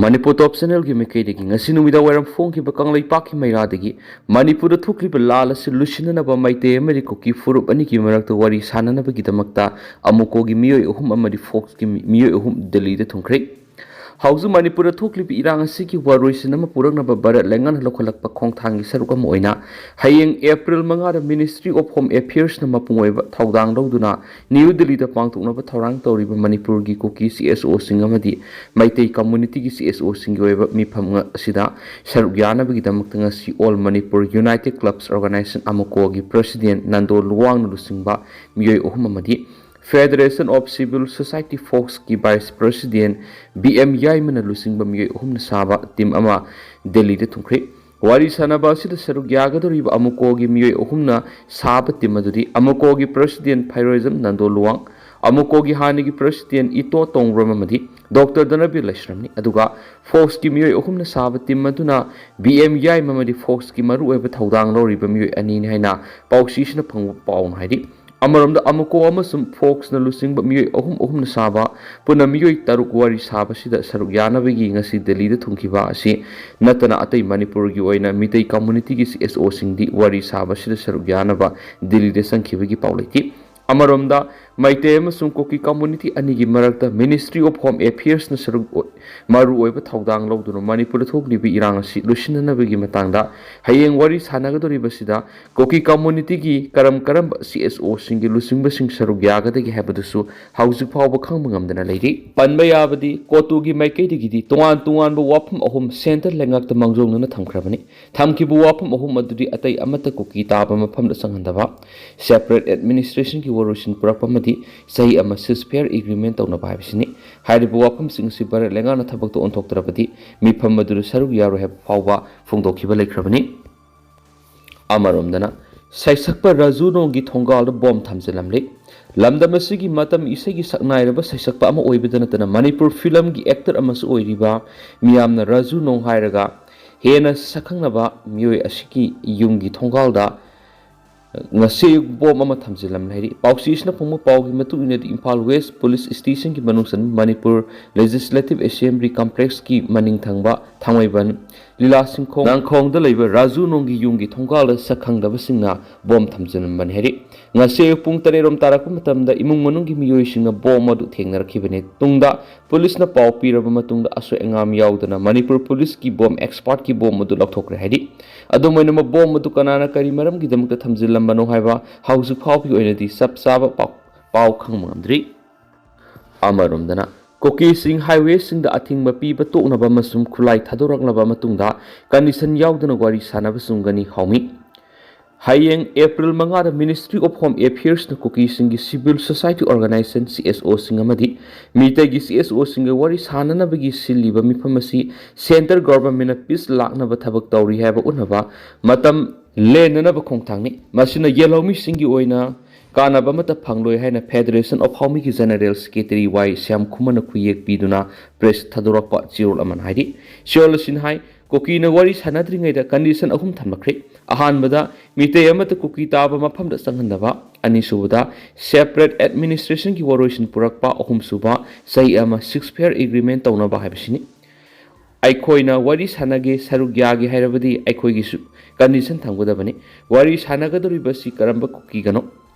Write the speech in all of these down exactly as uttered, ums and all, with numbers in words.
ꯃꯅꯤꯄꯨꯔ ꯇꯣꯞ ꯆꯦꯅꯦꯜꯒꯤ ꯃꯥꯏꯀꯩꯗꯒꯤ ꯉꯁꯤ ꯅꯨꯃꯤꯗꯥꯡ ꯋꯥꯏꯔꯝ ꯐꯣꯡꯈꯤꯕ ꯀꯪꯂꯩꯄꯥꯛꯀꯤ ꯃꯩꯔꯥꯗꯒꯤ ꯃꯅꯤꯄꯨꯔꯗ ꯊꯣꯛꯂꯤꯕ ꯂꯥꯜ ꯑꯁꯤ ꯂꯣꯏꯁꯤꯟꯅꯅꯕ ꯃꯩꯇꯩ ꯑꯃꯗꯤ ꯀꯨꯀꯤ ꯐꯨꯔꯨꯞ ꯑꯅꯤꯒꯤ ꯃꯔꯛꯇ ꯋꯥꯔꯤ ꯁꯥꯟꯅꯅꯕꯒꯤꯗꯃꯛꯇ ꯑꯃꯨꯀꯣꯒꯤ ꯃꯤꯑꯣꯏ ꯑꯍꯨꯝ ꯑꯃꯗꯤ ꯐꯣꯛꯁꯀꯤ ꯃꯤ-, ꯃꯤꯑꯣꯏ ꯑꯍꯨꯝ ꯗꯦꯜꯂꯤꯗ ꯊꯨꯡꯈ꯭ꯔꯦ꯫ ꯍꯧꯖꯤꯛ ꯃꯅꯤꯄꯨꯔꯗ ꯊꯣꯛꯂꯤꯕ ꯏꯔꯥꯡ ꯑꯁꯤꯒꯤ ꯋꯥꯔꯣꯏꯁꯤꯟ ꯑꯃ ꯄꯨꯔꯛꯅꯕ ꯚꯥꯔꯠ ꯂꯩꯉꯥꯛꯅ ꯂꯧꯈꯠꯂꯛꯄ ꯈꯣꯡꯊꯥꯡꯒꯤ ꯁꯔꯨꯛ ꯑꯃ ꯑꯣꯏꯅ ꯍꯌꯦꯡ ꯑꯦꯄ꯭ꯔꯤꯜ ꯃꯉꯥꯗ Ministry of Home Affairsꯅ ꯃꯄꯨꯡ ꯑꯣꯏꯕ ꯊꯧꯗꯥꯡ ꯂꯧꯗꯨꯅ ꯅ꯭ꯌꯨ ꯗꯤꯜꯂꯤꯗ ꯄꯥꯡꯊꯣꯛꯅꯕ ꯊꯧꯔꯥꯡ ꯇꯧꯔꯤꯕ ꯃꯅꯤꯄꯨꯔꯒꯤ ꯀꯨꯀꯤ ꯁꯤ ꯑꯦꯁ ꯑꯣꯁꯤꯡ ꯑꯃꯗꯤ ꯃꯩꯇꯩ ꯀꯝꯃꯨꯅꯤꯇꯤꯒꯤ ꯁꯤ ꯑꯦꯁ ꯑꯣꯁꯤꯡꯒꯤ ꯑꯣꯏꯕ ꯃꯤꯐꯝ ꯑꯁꯤꯗ ꯁꯔꯨꯛ ꯌꯥꯅꯕꯒꯤꯗꯃꯛꯇ ꯉꯁꯤ All Manipur United Clubs Organization, ꯑꯃꯨꯀꯣꯒꯤ ꯄ꯭ꯔꯁꯤꯗꯦꯟ ꯅꯟꯗꯣ ꯂꯨꯋꯥꯡꯅ ꯂꯨꯆꯤꯡꯕ ꯃꯤꯑꯣꯏ ꯑꯍꯨꯝ ꯑꯃꯗꯤ Federation of Civil Society, ꯐꯣꯛꯁꯀꯤ ꯚꯥꯏꯁ ꯄ꯭ꯔꯁꯤꯗꯦꯟ ꯕꯤ ꯑꯦꯝ ꯌꯥꯏꯃꯅ ꯂꯨꯆꯤꯡꯕ ꯃꯤꯑꯣꯏ ꯑꯍꯨꯝꯅ ꯁꯥꯕ ꯇꯤꯝ ꯑꯃ ꯗꯦꯜꯂꯤꯗ ꯊꯨꯡꯈ꯭ꯔꯦ꯫ ꯋꯥꯔꯤ ꯁꯥꯟꯅꯕ ꯑꯁꯤꯗ ꯁꯔꯨꯛ ꯌꯥꯒꯗꯧꯔꯤꯕ ꯑꯃꯨꯀꯣꯒꯤ ꯃꯤꯑꯣꯏ ꯑꯍꯨꯝꯅ ꯁꯥꯕ ꯇꯤꯝ ꯑꯗꯨꯗꯤ ꯑꯃꯨꯀꯣꯒꯤ ꯄ꯭ꯔꯁꯤꯗꯦꯟ ꯐꯩꯔꯣꯏꯖꯝ ꯅꯟꯗꯣ ꯂꯨꯋꯥꯡ, ꯑꯃꯨꯀꯣꯒꯤ ꯍꯥꯟꯅꯒꯤ ꯄ꯭ꯔꯁꯤꯗꯦꯟ ꯏꯇꯣ ꯇꯣꯡꯕ꯭ꯔꯝ ꯑꯃꯗꯤ ꯗꯣꯛꯇꯔ ꯙꯅꯕꯤꯔ ꯂꯥꯏꯁ꯭ꯔꯝꯅꯤ꯫ ꯑꯗꯨꯒ ꯐꯣꯛꯁꯀꯤ ꯃꯤꯑꯣꯏ ꯑꯍꯨꯝꯅ ꯁꯥꯕ ꯇꯤꯝ ꯑꯗꯨꯅ ꯕꯤ ꯑꯦꯝ ꯌꯥꯏꯃ ꯑꯃꯗꯤ ꯐꯣꯛꯁꯀꯤ ꯃꯔꯨꯑꯣꯏꯕ ꯊꯧꯗꯥꯡ ꯂꯧꯔꯤꯕ ꯃꯤꯑꯣꯏ ꯑꯅꯤꯅꯤ ꯍꯥꯏꯅ ꯄꯥꯎꯆꯦꯁꯤꯅ ꯐꯪꯕ ꯄꯥꯎꯅ ꯍꯥꯏꯔꯤ꯫ ꯑꯃꯔꯣꯝꯗ ꯑꯃꯨꯀꯣ ꯑꯃꯁꯨꯡ ꯐꯣꯛꯁꯅ ꯂꯨꯆꯤꯡꯕ ꯃꯤꯑꯣꯏ ꯑꯍꯨꯝ ꯑꯍꯨꯝꯅ ꯁꯥꯕ ꯄꯨꯟꯅ ꯃꯤꯑꯣꯏ ꯇꯔꯨꯛ ꯋꯥꯔꯤ ꯁꯥꯕꯁꯤꯗ ꯁꯔꯨꯛ ꯌꯥꯅꯕꯒꯤ ꯉꯁꯤ ꯗꯦꯜꯂꯤꯗ ꯊꯨꯡꯈꯤꯕ ꯑꯁꯤ ꯅꯠꯇꯅ ꯑꯇꯩ ꯃꯅꯤꯄꯨꯔꯒꯤ ꯑꯣꯏꯅ ꯃꯤꯇꯩ ꯀꯝꯃꯨꯅꯤꯇꯤꯒꯤ ꯁꯤ ꯑꯦꯁ ꯑꯣꯁꯤꯡꯗꯤ ꯋꯥꯔꯤ ꯁꯥꯕꯁꯤꯗ ꯁꯔꯨꯛ ꯌꯥꯅꯕ ꯗꯦꯜꯂꯤꯗ ꯆꯪꯈꯤꯕꯒꯤ ꯄꯥꯎ ꯂꯩꯇꯦ꯫ ꯑꯃꯔꯣꯝꯗ ꯃꯩꯇꯩ ꯑꯃꯁꯨꯡ ꯀꯨꯀꯤ ꯀꯝꯃꯨꯅꯤꯇꯤ ꯑꯅꯤꯒꯤ ꯃꯔꯛꯇ Ministry of Home Affairsꯅ ꯁꯔꯨꯛ ꯑꯣꯏ-, ꯃꯔꯨꯑꯣꯏꯕ ꯊꯧꯗꯥꯡ ꯂꯧꯗꯨꯅ ꯃꯅꯤꯄꯨꯔꯗ ꯊꯣꯛꯂꯤꯕ ꯏꯔꯥꯡ ꯑꯁꯤ ꯂꯣꯏꯁꯤꯟꯅꯅꯕꯒꯤ ꯃꯇꯥꯡꯗ ꯍꯌꯦꯡ ꯋꯥꯔꯤ ꯁꯥꯟꯅꯒꯗꯧꯔꯤꯕꯁꯤꯗ ꯀꯨꯀꯤ ꯀꯝꯃꯨꯅꯤꯇꯤꯒꯤ ꯀꯔꯝ ꯀꯔꯝꯕ ꯁꯤ ꯑꯦꯁ ꯑꯣꯁꯤꯡꯒꯤ ꯂꯨꯆꯤꯡꯕꯁꯤꯡ ꯁꯔꯨꯛ ꯌꯥꯒꯗꯒꯦ ꯍꯥꯏꯕꯗꯨꯁꯨ ꯍꯧꯖꯤꯛ ꯐꯥꯎꯕ ꯈꯪꯕ ꯉꯝꯗꯅ ꯂꯩꯔꯤ꯫ ꯄꯟꯕ ꯌꯥꯕꯗꯤ ꯀꯣꯇꯨꯒꯤ ꯃꯥꯏꯀꯩꯗꯒꯤꯗꯤ ꯇꯣꯉꯥꯟ ꯇꯣꯉꯥꯟꯕ ꯋꯥꯐꯝ ꯑꯍꯨꯝ ꯁꯦꯟꯇꯔ ꯂꯩꯉꯥꯛꯇ ꯃꯥꯡꯖꯧꯅꯅ ꯊꯝꯈ꯭ꯔꯕꯅꯤ꯫ ꯊꯝꯈꯤꯕ ꯋꯥꯐꯝ ꯑꯍꯨꯝ ꯑꯗꯨꯗꯤ ꯑꯇꯩ ꯑꯃꯠꯇ ꯀꯨꯀꯤ ꯇꯥꯕ ꯃꯐꯝꯗ ꯆꯪꯍꯟꯗꯕ, separate administrationꯒꯤ ꯋꯥꯔꯣꯏꯁꯤꯟ ꯄꯨꯔꯛꯄ ꯑꯃꯗꯤ ꯆꯍꯤ ꯑꯃ ceasefire agreement ꯇꯧꯅꯕ ꯍꯥꯏꯕꯁꯤꯅꯤ꯫ ꯍꯥꯏꯔꯤꯕ ꯋꯥꯐꯝꯁꯤꯡ ꯑꯁꯤ ꯚꯥꯔꯠ ꯂꯩꯉꯥꯛꯅ ꯊꯕꯛꯇ ꯑꯣꯟꯊꯣꯛꯇ꯭ꯔꯕꯗꯤ ꯃꯤꯐꯝ ꯑꯗꯨꯗ ꯁꯔꯨꯛ ꯌꯥꯔꯣꯏ ꯍꯥꯏꯕ ꯐꯥꯎꯕ ꯐꯣꯡꯗꯣꯛꯈꯤꯕ ꯂꯩꯈ꯭ꯔꯕꯅꯤ꯫ ꯑꯃꯔꯣꯝꯗꯅ ꯁꯩꯁꯛꯄ ꯔꯥꯖꯨ ꯅꯣꯡꯒꯤ ꯊꯣꯡꯒꯥꯜꯗ ꯕꯣꯝ ꯊꯝꯖꯤꯜꯂꯝꯂꯤ꯫ ꯂꯝꯗꯝ ꯑꯁꯤꯒꯤ ꯃꯇꯝ ꯏꯁꯩꯒꯤ ꯁꯛꯅꯥꯏꯔꯕ ꯁꯩꯁꯛꯄ ꯑꯃ ꯑꯣꯏꯕꯗ ꯅꯠꯇꯅ ꯃꯅꯤꯄꯨꯔ ꯐꯤꯂꯝꯒꯤ ꯑꯦꯛꯇꯔ ꯑꯃꯁꯨ ꯑꯣꯏꯔꯤꯕ ꯃꯤꯌꯥꯝꯅ ꯔꯥꯖꯨ ꯅꯣꯡ ꯍꯥꯏꯔꯒ ꯍꯦꯟꯅ ꯁꯛꯈꯪꯅꯕ ꯃꯤꯑꯣꯏ ꯑꯁꯤꯒꯤ ꯌꯨꯝꯒꯤ ꯊꯣꯡꯒꯥꯜꯗ ꯉꯁꯤ ꯑꯌꯨꯛ ꯕꯣꯝ ꯑꯃ ꯊꯝꯖꯤꯜꯂꯝꯂꯦ ꯍꯥꯏꯔꯤ꯫ ꯄꯥꯎꯆꯦꯁꯤꯅ ꯐꯣꯡꯕ ꯄꯥꯎꯒꯤ ꯃꯇꯨꯡ ꯏꯟꯅꯗꯤ, ꯏꯝꯐꯥꯜ ꯋꯦꯁ ꯄꯨꯂꯤꯁ ꯁ꯭ꯇꯦꯁꯟꯒꯤ ꯃꯅꯨꯡ ꯆꯟꯕ ꯃꯅꯤꯄꯨꯔ ꯂꯦꯖꯤꯁꯂꯦꯇꯤꯚ ꯑꯦꯁꯦꯝꯕ꯭ꯂꯤ ꯀꯝꯄ꯭ꯂꯦꯛꯁꯀꯤ ꯃꯅꯤꯡ ꯊꯪꯕ ꯊꯥꯡꯃꯩꯕꯟ ꯂꯤꯂꯥ ꯁꯤꯡꯈꯣꯡ ꯅꯥꯡꯈꯣꯡꯗ ꯂꯩꯕ ꯔꯥꯖꯨ ꯅꯣꯡꯒꯤ ꯌꯨꯝꯒꯤ ꯊꯣꯡꯒꯥꯜꯗ ꯁꯛ ꯈꯪꯗꯕꯁꯤꯡꯅ ꯕꯣꯝ ꯊꯝꯖꯤꯜꯂꯝꯕꯅꯤ ꯍꯥꯏꯔꯤ꯫ ꯉꯁꯤ ꯑꯌꯨꯛ ꯄꯨꯡ ꯇꯔꯦꯠ ꯔꯣꯝ ꯇꯥꯔꯛꯄ ꯃꯇꯝꯗ ꯏꯃꯨꯡ ꯃꯅꯨꯡꯒꯤ ꯃꯤꯑꯣꯏꯁꯤꯡꯅ ꯕꯣꯝ ꯑꯗꯨ ꯊꯦꯡꯅꯔꯛꯈꯤꯕꯅꯤ꯫ ꯇꯨꯡꯗ ꯄꯨꯂꯤꯁꯅ ꯄꯥꯎ ꯄꯤꯔꯕ ꯃꯇꯨꯡꯗ ꯑꯁꯣꯏ ꯑꯉꯥꯝ ꯌꯥꯎꯗꯅ ꯃꯅꯤꯄꯨꯔ ꯄꯨꯂꯤꯁꯀꯤ ꯕꯣꯝ ꯑꯦꯛꯁꯄꯥꯔꯠꯀꯤ ꯕꯣꯝ ꯑꯗꯨ ꯂꯧꯊꯣꯛꯈ꯭ꯔꯦ ꯍꯥꯏꯔꯤ꯫ ꯑꯗꯨꯝ ꯑꯣꯏꯅꯃꯛ, ꯕꯣꯝ ꯑꯗꯨ ꯀꯅꯥꯅ ꯀꯔꯤ ꯃꯔꯝꯒꯤꯗꯃꯛꯇ ꯊꯝꯖꯤꯜꯂꯝꯕꯅꯣ ꯍꯥꯏꯕ ꯍꯧꯖꯤꯛ ꯐꯥꯎꯕꯒꯤ ꯑꯣꯏꯅꯗꯤ ꯆꯞ ꯆꯥꯕ ꯄꯥꯎ, ꯄꯥꯎ ꯈꯪꯕ ꯉꯝꯗ꯭ꯔꯤ꯫ ꯑꯃꯔꯣꯝꯗꯅ, ꯀꯨꯀꯤꯁꯤꯡ ꯍꯥꯏꯋꯦꯁꯤꯡꯗ ꯑꯊꯤꯡꯕ ꯄꯤꯕ ꯇꯣꯛꯅꯕ ꯑꯃꯁꯨꯡ ꯈꯨꯠꯂꯥꯏ ꯊꯥꯗꯣꯔꯛꯂꯕ ꯃꯇꯨꯡꯗ ꯀꯟꯗꯤꯁꯟ ꯌꯥꯎꯗꯅ ꯋꯥꯔꯤ ꯁꯥꯟꯅꯕꯁꯨ ꯒꯅꯤ ꯍꯥꯎꯃꯤ꯫ ꯍꯌꯦꯡ ꯑꯦꯄ꯭ꯔꯤꯜ ꯃꯉꯥꯗ Ministry of Home Affairsꯅ ꯀꯨꯀꯤꯁꯤꯡꯒꯤ civil society organization, C S Oꯁꯤꯡ ꯑꯃꯗꯤ ꯃꯤꯇꯩꯒꯤ C S Oꯁꯤꯡꯒ ꯋꯥꯔꯤ ꯁꯥꯟꯅꯅꯕꯒꯤ ꯁꯤꯜꯂꯤꯕ ꯃꯤꯐꯝ ꯑꯁꯤ centre governmentꯅ peace ꯂꯥꯛꯅꯕ ꯊꯕꯛ ꯇꯧꯔꯤ ꯍꯥꯏꯕ ꯎꯠꯅꯕ ꯃꯇꯝ ꯂꯦꯟꯅꯅꯕ ꯈꯣꯡꯊꯥꯡꯅꯤ꯫ ꯃꯁꯤꯅ ꯌꯦꯜꯍꯧꯃꯤꯁꯤꯡꯒꯤ ꯑꯣꯏꯅ ꯀꯥꯟꯅꯕ ꯑꯃꯠꯇ ꯐꯪꯂꯣꯏ ꯍꯥꯏꯅ Federation of ꯍꯥꯎꯃꯤꯒꯤ General Secretary ꯋꯥꯏ ꯁ꯭ꯌꯥꯝ ꯈꯨꯃꯟꯅ ꯈꯨꯌꯦꯛ ꯄꯤꯗꯨꯅ press ꯊꯥꯗꯣꯔꯛꯄ ꯆꯦꯔꯣꯜ ꯑꯃꯅ ꯍꯥꯏꯔꯤ꯫ ꯆꯦꯔꯣꯜ ꯑꯁꯤꯅ ꯍꯥꯏ, ꯀꯨꯀꯤꯅ ꯋꯥꯔꯤ ꯁꯥꯟꯅꯗ꯭ꯔꯤꯉꯩꯗ condition ꯑꯍꯨꯝ ꯊꯝꯂꯛꯈ꯭ꯔꯦ꯫ ꯑꯍꯥꯟꯕꯗ, ꯃꯤꯇꯩ ꯑꯃꯠꯇ ꯀꯨꯀꯤ ꯇꯥꯕ ꯃꯐꯝꯗ ꯆꯪꯍꯟꯗꯕ꯫ ꯑꯅꯤꯁꯨꯕꯗ, separate administrationꯒꯤ ꯋꯥꯔꯣꯏꯁꯤꯟ ꯄꯨꯔꯛꯄ꯫ ꯑꯍꯨꯝꯁꯨꯕ, ꯆꯍꯤ ꯑꯃ ceasefire agreement ꯇꯧꯅꯕ ꯍꯥꯏꯕꯁꯤꯅꯤ꯫ ꯑꯩꯈꯣꯏꯅ ꯋꯥꯔꯤ ꯁꯥꯟꯅꯒꯦ, ꯁꯔꯨꯛ ꯌꯥꯒꯦ ꯍꯥꯏꯔꯕꯗꯤ ꯑꯩꯈꯣꯏꯒꯤꯁꯨ condition ꯊꯝꯒꯗꯕꯅꯤ꯫ ꯋꯥꯔꯤ ꯁꯥꯟꯅꯒꯗꯧꯔꯤꯕ ꯑꯁꯤ ꯀꯔꯝꯕ ꯀꯨꯀꯤꯒꯅꯣ?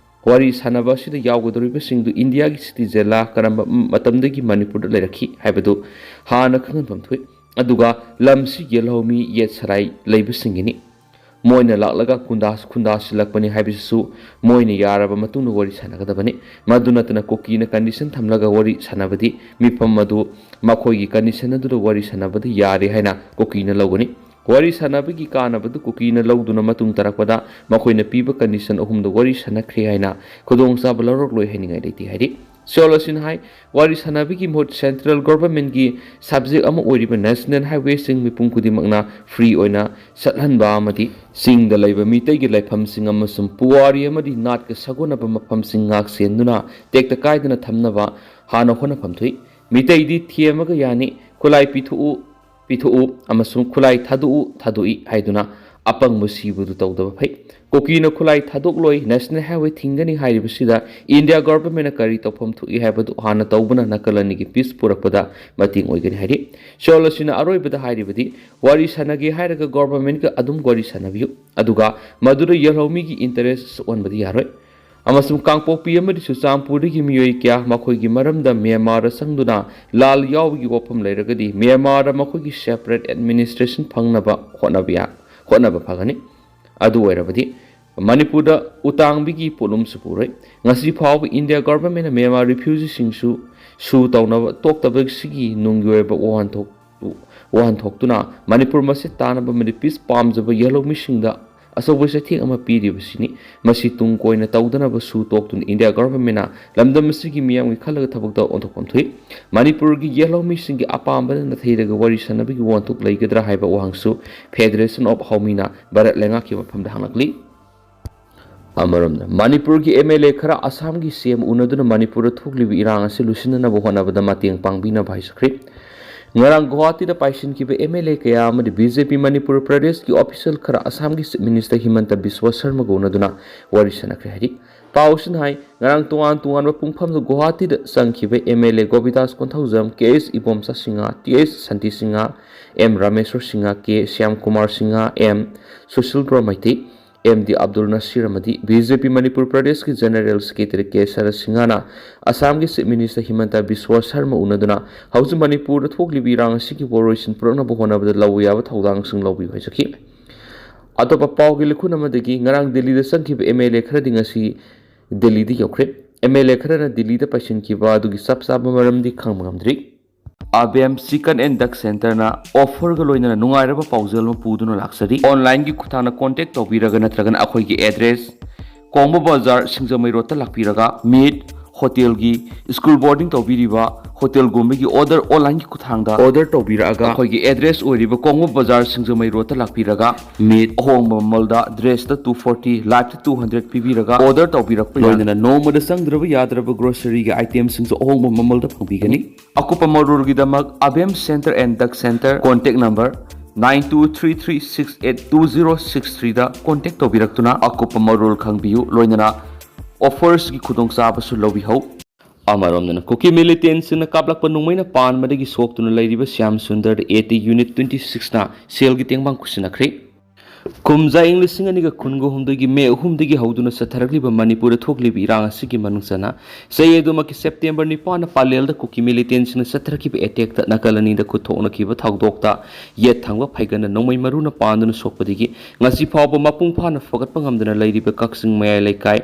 ꯋꯥꯔꯤ ꯁꯥꯟꯅꯕ ꯑꯁꯤꯗ ꯌꯥꯎꯒꯗꯧꯔꯤꯕꯁꯤꯡꯗꯨ ꯏꯟꯗꯤꯌꯥꯒꯤ citizenꯂꯥ, ꯀꯔꯝꯕ ꯃꯇꯝꯗꯒꯤ ꯃꯅꯤꯄꯨꯔꯗ ꯂꯩꯔꯛꯈꯤ ꯍꯥꯏꯕꯗꯨ ꯍꯥꯟꯅ ꯈꯪꯍꯟꯐꯝ ꯊꯣꯛꯏ꯫ ꯑꯗꯨꯒ ꯂꯝꯁꯤ ꯌꯦꯜꯍꯧꯃꯤ ꯌꯦꯠ ꯁꯔꯥꯏ ꯂꯩꯕꯁꯤꯡꯒꯤꯅꯤ꯫ ꯃꯣꯏꯅ ꯂꯥꯛꯂꯒ ꯈꯨꯟꯗꯥ-, ꯈꯨꯟꯗꯥꯁꯤꯜꯂꯛꯄꯅꯤ ꯍꯥꯏꯕꯁꯤꯁꯨ ꯃꯣꯏꯅ ꯌꯥꯔꯕ ꯃꯇꯨꯡꯗ ꯋꯥꯔꯤ ꯁꯥꯟꯅꯒꯗꯕꯅꯤ꯫ ꯃꯗꯨ ꯅꯠꯇꯅ ꯀꯨꯀꯤꯅ condition ꯊꯝꯂꯒ ꯋꯥꯔꯤ ꯁꯥꯟꯅꯕꯗꯤ ꯃꯤꯐꯝ ꯑꯗꯨ ꯃꯈꯣꯏꯒꯤ condition ꯑꯗꯨꯗ ꯋꯥꯔꯤ ꯁꯥꯟꯅꯕꯗ ꯌꯥꯔꯦ ꯍꯥꯏꯅ ꯀꯨꯀꯤꯅ ꯂꯧꯒꯅꯤ꯫ ꯋꯥꯔꯤ ꯁꯥꯟꯅꯕꯒꯤ ꯀꯥꯟꯅꯕꯗꯨ ꯀꯨꯀꯤꯅ ꯂꯧꯗꯨꯅ ꯃꯇꯨꯡ ꯇꯥꯔꯛꯄꯗ ꯃꯈꯣꯏꯅ ꯄꯤꯕ condition ꯑꯍꯨꯝꯗ ꯋꯥꯔꯤ ꯁꯥꯟꯅꯈ꯭ꯔꯦ ꯍꯥꯏꯅ ꯈꯨꯗꯣꯡꯆꯥꯕ ꯂꯧꯔꯛꯂꯣꯏ ꯍꯥꯏꯅꯤꯡꯉꯥꯏ ꯂꯩꯇꯦ ꯍꯥꯏꯔꯤ꯫ ꯆꯦꯔꯣꯜ ꯑꯁꯤꯅ ꯍꯥꯏ, ꯋꯥꯔꯤ ꯁꯥꯟꯅꯕꯒꯤ ꯃꯍꯨꯠ central governmentꯀꯤ subject ꯑꯃ ꯑꯣꯏꯔꯤꯕ national highwayꯁꯤꯡ ꯃꯤꯄꯨꯝ ꯈꯨꯗꯤꯡꯃꯛꯅ free ꯑꯣꯏꯅ ꯆꯠꯍꯟꯕ ꯑꯃꯗꯤ ꯆꯤꯡꯗ ꯂꯩꯕ ꯃꯤꯇꯩꯒꯤ ꯂꯥꯏꯐꯝꯁꯤꯡ ꯑꯃꯁꯨꯡ ꯄꯨꯋꯥꯔꯤ ꯑꯃꯗꯤ ꯅꯥꯠꯀ ꯁꯥꯒꯣꯟꯅꯕ ꯃꯐꯝꯁꯤꯡ ꯉꯥꯛ ꯁꯦꯟꯗꯨꯅ ꯇꯦꯛꯇ ꯀꯥꯏꯗꯅ ꯊꯝꯅꯕ ꯍꯥꯟꯅ ꯍꯣꯠꯅꯐꯝ ꯊꯣꯛꯏ꯫ ꯃꯤꯇꯩꯗꯤ ꯊꯦꯝꯃꯒ ꯌꯥꯅꯤ, ꯈꯨꯠꯂꯥꯏ ꯄꯤꯊꯣꯛꯎ, ꯄꯤꯊꯣꯛꯎ ꯑꯃꯁꯨꯡ ꯈꯨꯠꯂꯥꯏ ꯊꯥꯗꯣꯛꯎ, ꯊꯥꯗꯣꯛꯏ ꯍꯥꯏꯗꯨꯅ ꯑꯄꯪꯕ ꯁꯤꯕꯗꯨ ꯇꯧꯗꯕ ꯐꯩ꯫ ꯀꯨꯀꯤꯅ ꯈꯨꯠꯂꯥꯏ ꯊꯥꯗꯣꯛꯂꯣꯏ, ꯅꯦꯁꯅꯦꯜ ꯍꯥꯏꯋꯦ ꯊꯤꯡꯒꯅꯤ ꯍꯥꯏꯔꯤꯕꯁꯤꯗ ꯏꯟꯗꯤꯌꯥ ꯒꯣꯚꯔꯟꯃꯦꯟꯠꯅ ꯀꯔꯤ ꯇꯧꯐꯝ ꯊꯣꯛꯏ ꯍꯥꯏꯕꯗꯨ ꯍꯥꯟꯅ ꯇꯧꯕꯅ ꯅꯥꯀꯜ ꯑꯅꯤꯒꯤ ꯄꯤꯁ ꯄꯨꯔꯛꯄꯗ ꯃꯇꯦꯡ ꯑꯣꯏꯒꯅꯤ ꯍꯥꯏꯔꯤ꯫ ꯁꯣꯜ ꯑꯁꯤꯅ ꯑꯔꯣꯏꯕꯗ ꯍꯥꯏꯔꯤꯕꯗꯤ, ꯋꯥꯔꯤ ꯁꯥꯟꯅꯒꯦ ꯍꯥꯏꯔꯒ ꯒꯣꯚꯔꯟꯃꯦꯟꯠꯀ ꯑꯗꯨꯝ ꯋꯥꯔꯤ ꯁꯥꯟꯅꯕꯤꯌꯨ, ꯑꯗꯨꯒ ꯃꯗꯨꯗ ꯌꯦꯜꯍꯧꯃꯤꯒꯤ ꯏꯟꯇꯔꯦꯁ ꯁꯣꯛꯍꯟꯕꯗꯤ ꯌꯥꯔꯣꯏ꯫ ꯑꯃꯁꯨꯡ ꯀꯥꯡꯄꯣꯛꯄꯤ ꯑꯃꯗꯤ ꯆꯨꯔꯆꯥꯟꯄꯨꯔꯗꯒꯤ ꯃꯤꯑꯣꯏ ꯀꯌꯥ ꯃꯈꯣꯏꯒꯤ ꯃꯔꯝꯗ ꯃ꯭ꯌꯥꯟꯃꯥꯔꯗ ꯆꯪꯗꯨꯅ ꯂꯥꯜ ꯌꯥꯎꯕꯒꯤ ꯋꯥꯐꯝ ꯂꯩꯔꯒꯗꯤ ꯃ꯭ꯌꯥꯟꯃꯥꯔꯗ ꯃꯈꯣꯏꯒꯤ ꯁꯦꯄꯔꯦꯠ ꯑꯦꯗꯃꯤꯅꯤꯁꯇ꯭ꯔꯦꯁꯟ ꯐꯪꯅꯕ ꯍꯣꯠꯅꯕ ꯌꯥ-, ꯍꯣꯠꯅꯕ ꯐꯒꯅꯤ꯫ ꯑꯗꯨ ꯑꯣꯏꯔꯕꯗꯤ ꯃꯅꯤꯄꯨꯔꯗ ꯎꯇꯥꯡꯕꯤꯒꯤ ꯄꯣꯠꯂꯨꯝꯁꯨ ꯄꯨꯔꯣꯏ꯫ ꯉꯁꯤ ꯐꯥꯎꯕ ꯏꯟꯗꯤꯌꯥ ꯒꯣꯚꯔꯟꯃꯦꯟꯠꯅ ꯃ꯭ꯌꯥꯟꯃꯥꯔ ꯔꯤꯐ꯭ꯌꯨꯖꯤꯁꯤꯡꯁꯨ ꯁꯨ ꯇꯧꯅꯕ ꯇꯣꯛꯇꯕꯁꯤꯒꯤ ꯅꯨꯡꯒꯤ ꯑꯣꯏꯕ ꯋꯥꯍꯟꯊꯣꯛ ꯋꯥꯍꯟꯊꯣꯛꯇꯨꯅ ꯃꯅꯤꯄꯨꯔ ꯃꯁꯦ ꯇꯥꯅꯕ ꯑꯃꯗꯤ ꯄꯤꯁ ꯄꯥꯝꯖꯕ ꯌꯦꯜꯍꯧꯃꯤꯁꯤꯡꯗ ꯑꯆꯧꯕ ꯆꯩꯊꯦꯡ ꯑꯃ ꯄꯤꯔꯤꯕꯁꯤꯅꯤ꯫ ꯃꯁꯤ ꯇꯨꯡ ꯀꯣꯏꯅ ꯇꯧꯗꯅꯕ ꯁꯨ ꯇꯣꯛꯇꯨꯅ ꯏꯟꯗꯤꯌꯥ ꯒꯣꯚꯔꯟꯃꯦꯟꯠꯅ ꯂꯝꯗꯝ ꯑꯁꯤꯒꯤ ꯃꯤꯌꯥꯝꯒꯤ ꯈꯜꯂꯒ ꯊꯕꯛꯇ ꯑꯣꯟꯊꯣꯛꯐꯝ ꯊꯣꯛꯏ꯫ ꯃꯅꯤꯄꯨꯔꯒꯤ ꯌꯦꯜꯍꯧꯃꯤꯁꯤꯡꯒꯤ ꯑꯄꯥꯝꯕꯗ ꯅꯥꯊꯩꯔꯒ ꯋꯥꯔꯤ ꯁꯥꯟꯅꯕꯒꯤ ꯋꯥꯍꯟꯊꯣꯛ ꯂꯩꯒꯗ꯭ꯔꯥ ꯍꯥꯏꯕ ꯋꯥꯍꯪꯁꯨ Federation of Haomina ꯚꯥꯔꯠ ꯂꯩꯉꯥꯛꯀꯤ ꯃꯐꯝꯗ ꯍꯪꯂꯛꯂꯤ꯫ ꯑꯃꯔꯣꯝꯗ, ꯃꯅꯤꯄꯨꯔꯒꯤ ꯑꯦꯝ ꯑꯦꯜ ꯑꯦ ꯈꯔ ꯑꯁꯥꯝꯒꯤ ꯁꯤ ꯑꯦꯝ ꯎꯅꯗꯨꯅ ꯃꯅꯤꯄꯨꯔꯗ ꯊꯣꯛꯂꯤꯕ ꯏꯔꯥꯡ ꯑꯁꯤ ꯂꯣꯏꯁꯤꯟꯅꯅꯕ ꯍꯣꯠꯅꯕꯗ ꯃꯇꯦꯡ ꯄꯥꯡꯕꯤꯅꯕ ꯍꯥꯏꯖꯈ꯭ꯔꯦ꯫ ꯉꯔꯥꯡ ꯒꯨꯋꯥꯍꯥꯇꯤꯗ ꯄꯥꯏꯁꯤꯟꯈꯤꯕ ꯑꯦꯝ ꯑꯦꯜ ꯑꯦ ꯀꯌꯥ ꯑꯃꯗꯤ ꯕꯤ ꯖꯦ ꯄꯤ ꯃꯅꯤꯄꯨꯔ ꯄ꯭ꯔꯗꯦꯁꯀꯤ ꯑꯣꯐꯤꯁꯤꯌꯦꯜ ꯈꯔ ꯑꯁꯥꯝꯒꯤ ꯆꯤꯐ ꯃꯤꯅꯤꯁꯇꯔ ꯍꯤꯃꯟꯇ ꯕꯤꯁ꯭ꯋ ꯁꯔꯃꯒ ꯎꯅꯗꯨꯅ ꯋꯥꯔꯤ ꯁꯥꯟꯅꯈ꯭ꯔꯦ ꯍꯥꯏꯔꯤ꯫ ꯄꯥꯎ ꯑꯁꯤꯅ ꯍꯥꯏ, ꯉꯔꯥꯡ ꯇꯣꯉꯥꯟ ꯇꯣꯉꯥꯟꯕ ꯄꯨꯡꯐꯝꯗ ꯒꯨꯋꯥꯍꯥꯇꯤꯗ ꯆꯪꯈꯤꯕ M L A Gobindas Konthoujam, K H Ibomcha Singh, T H Shanti Singh, M Rameshwar Singh, K Shyam Kumar Singh, M Sushil Premeiti, M D Abdul Nasir ꯑꯃꯗꯤ ꯕꯤ ꯖꯦ ꯄꯤ ꯃꯅꯤꯄꯨꯔ ꯄ꯭ꯔꯗꯦꯁꯀꯤ ꯖꯦꯅꯔꯦꯜ ꯁꯦꯀ꯭ꯔꯦꯇꯔꯤ ꯀꯦ ꯁꯔꯠ ꯁꯤꯡꯍꯅ ꯑꯁꯥꯝꯒꯤ ꯆꯤꯐ ꯃꯤꯅꯤꯁꯇꯔ ꯍꯤꯃꯟꯇ ꯕꯤꯁ꯭ꯋ ꯁꯔꯃ ꯎꯅꯗꯨꯅ ꯍꯧꯖꯤꯛ ꯃꯅꯤꯄꯨꯔꯗ ꯊꯣꯛꯂꯤꯕ ꯏꯔꯥꯡ ꯑꯁꯤꯒꯤ ꯋꯥꯔꯣꯏꯁꯤꯟ ꯄꯨꯔꯛꯅꯕ ꯍꯣꯠꯅꯕꯗ ꯂꯧꯕ ꯌꯥꯕ ꯊꯧꯗꯥꯡꯁꯤꯡ ꯂꯧꯕꯤꯌꯨ ꯍꯥꯏꯖꯈꯤ꯫ ꯑꯇꯣꯞꯄ ꯄꯥꯎꯒꯤ ꯂꯤꯈꯨꯟ ꯑꯃꯗꯒꯤ ꯉꯔꯥꯡ ꯗꯤꯜꯂꯤꯗ ꯆꯪꯈꯤꯕ ꯑꯦꯝ ꯑꯦꯜ ꯑꯦ ꯈꯔꯗꯤ ꯉꯁꯤ ꯗꯤꯜꯂꯤꯗ ꯌꯧꯈ꯭ꯔꯦ꯫ ꯑꯦꯝ ꯑꯦꯜ ꯑꯦ ꯈꯔꯅ ꯗꯤꯜꯂꯤꯗ ꯄꯥꯏꯁꯤꯟꯈꯤꯕ ꯑꯗꯨꯒꯤ ꯆꯞ ꯆꯥꯕ ꯃꯔꯝꯗꯤ ꯈꯪꯕ ꯉꯝꯗ꯭ꯔꯤ꯫ ꯑꯕꯦꯝ ꯆꯤꯀꯟ ꯑꯦꯟ ꯗꯛ ꯁꯦꯟꯇꯔꯅ ꯑꯣꯐꯔꯒ ꯂꯣꯏꯅꯅ ꯅꯨꯡꯉꯥꯏꯔꯕ ꯄꯥꯎꯖꯦꯜ ꯑꯃ ꯄꯨꯗꯨꯅ ꯂꯥꯛꯆꯔꯤ꯫ ꯑꯣꯟꯂꯥꯏꯟꯒꯤ ꯈꯨꯠꯊꯥꯡꯗ ꯀꯣꯟꯇꯦꯛ ꯇꯧꯕꯤꯔꯒ ꯅꯠꯇ꯭ꯔꯒꯅ ꯑꯩꯈꯣꯏꯒꯤ ꯑꯦꯗ꯭ꯔꯦꯁ ꯀꯣꯡꯕ ꯕꯖꯥꯔ ꯁꯤꯡꯖꯃꯩ ꯔꯣꯗꯇ ꯂꯥꯛꯄꯤꯔꯒ ꯃꯤꯠ ꯍꯣꯇꯦꯜꯒꯤ, ꯁ꯭ꯀꯨꯜ ꯕꯣꯔꯗꯤꯡ ꯇꯧꯕꯤꯔꯤꯕ ꯍꯣꯇꯦꯜꯒꯨꯝꯕꯒꯤ ꯑꯣꯔꯗꯔ ꯑꯣꯟꯂꯥꯏꯟꯒꯤ ꯈꯨꯠꯊꯥꯡꯗ ꯑꯣꯔꯗꯔ ꯇꯧꯕꯤꯔꯛꯑꯒ ꯑꯩꯈꯣꯏꯒꯤ ꯑꯦꯗ꯭ꯔꯦꯁ ꯑꯣꯏꯔꯤꯕ ꯀꯣꯡꯕ ꯕꯖꯥꯔ ꯁꯤꯡꯖꯃꯩ ꯔꯣꯗꯇ ꯂꯥꯛꯄꯤꯔꯒ ꯃꯤꯠ ꯑꯍꯣꯡꯕ ꯃꯃꯜꯗ ꯗ꯭ꯔꯦꯁꯇ two forty, ꯂꯥꯏꯞꯇ two hundred ꯄꯤꯕꯤꯔꯒ ꯑꯣꯔꯗꯔ ꯇꯧꯕꯤꯔꯛꯄ ꯌꯥꯏ꯫ ꯂꯣꯏꯅꯅ ꯅꯣꯡꯃꯗ ꯆꯪꯗ꯭ꯔꯕ ꯌꯥꯗ꯭ꯔꯕ ꯒ꯭ꯔꯣꯁꯔꯤꯒꯤ ꯑꯥꯏꯇꯦꯝꯁꯤꯡꯁꯨ ꯑꯍꯣꯡꯕ ꯃꯃꯜꯗ ꯐꯪꯕꯤꯒꯅꯤ꯫ ꯑꯀꯨꯞꯄ ꯃꯔꯣꯜꯒꯤꯗꯃꯛ ꯑꯕꯦꯝ ꯁꯦꯟꯇꯔ ꯑꯦꯟ ꯗꯛ centre, contact number Nine two three three six eight two zero six three ꯗ contact ꯇꯧꯕꯤꯔꯛꯇꯨꯅ ꯑꯀꯨꯞꯄ ꯃꯔꯣꯜ ꯈꯪꯕꯤꯌꯨ, ꯂꯣꯏꯅꯅ offersꯀꯤ ꯈꯨꯗꯣꯡꯆꯥꯕꯁꯨ ꯂꯧꯕꯤꯍꯧ꯫ ꯑꯃꯔꯣꯝꯗꯅ ꯀꯨꯀꯤ militantꯁꯤꯡꯅ ꯀꯥꯞꯂꯛꯄ ꯅꯣꯡꯃꯩꯅ ꯄꯥꯟꯕꯗꯒꯤ ꯁꯣꯛꯇꯨꯅ ꯂꯩꯔꯤꯕ ꯁ꯭ꯌꯥꯝ ꯁꯨꯟꯗꯔꯗ AT Unit twenty sixꯅ ꯁꯦꯜꯒꯤ ꯇꯦꯡꯕꯥꯡ ꯈꯨꯠꯁꯤꯟꯅꯈ꯭ꯔꯦ꯫ ꯀꯨꯝꯖꯥ ꯏꯪ ꯂꯤꯁꯤꯡ ꯑꯅꯤꯒ ꯀꯨꯟꯒ ꯍꯨꯝꯗꯣꯏꯒꯤ ꯃꯦ ꯑꯍꯨꯝꯗꯒꯤ ꯍꯧꯗꯨꯅ ꯆꯠꯊꯔꯛꯂꯤꯕ ꯃꯅꯤꯄꯨꯔꯗ ꯊꯣꯛꯂꯤꯕ ꯏꯔꯥꯡ ꯑꯁꯤꯒꯤ ꯃꯅꯨꯡ ꯆꯟꯅ ꯆꯌꯦꯠ ꯑꯗꯨꯃꯛꯀꯤ September ꯅꯤꯄꯥꯟꯗ ꯄꯥꯂꯦꯜꯗ ꯀꯨꯀꯤ militantꯁꯤꯡꯅ ꯆꯠꯊꯔꯛꯈꯤꯕ attackꯇ ꯅꯥꯀꯜ ꯑꯅꯤꯗ ꯈꯨꯠ ꯊꯣꯛꯅꯈꯤꯕ ꯊꯧꯗꯣꯛꯇ ꯌꯦꯠ ꯊꯪꯕ ꯐꯩꯒꯟꯗ ꯅꯣꯡꯃꯩ ꯃꯔꯨꯅ ꯄꯥꯟꯗꯨꯅ ꯁꯣꯛꯄꯗꯒꯤ ꯉꯁꯤ ꯐꯥꯎꯕ ꯃꯄꯨꯡ ꯐꯥꯅ ꯐꯒꯠꯄ ꯉꯝꯗꯅ ꯂꯩꯔꯤꯕ ꯀꯛꯆꯤꯡ ꯃꯌꯥꯏ ꯂꯩꯀꯥꯏ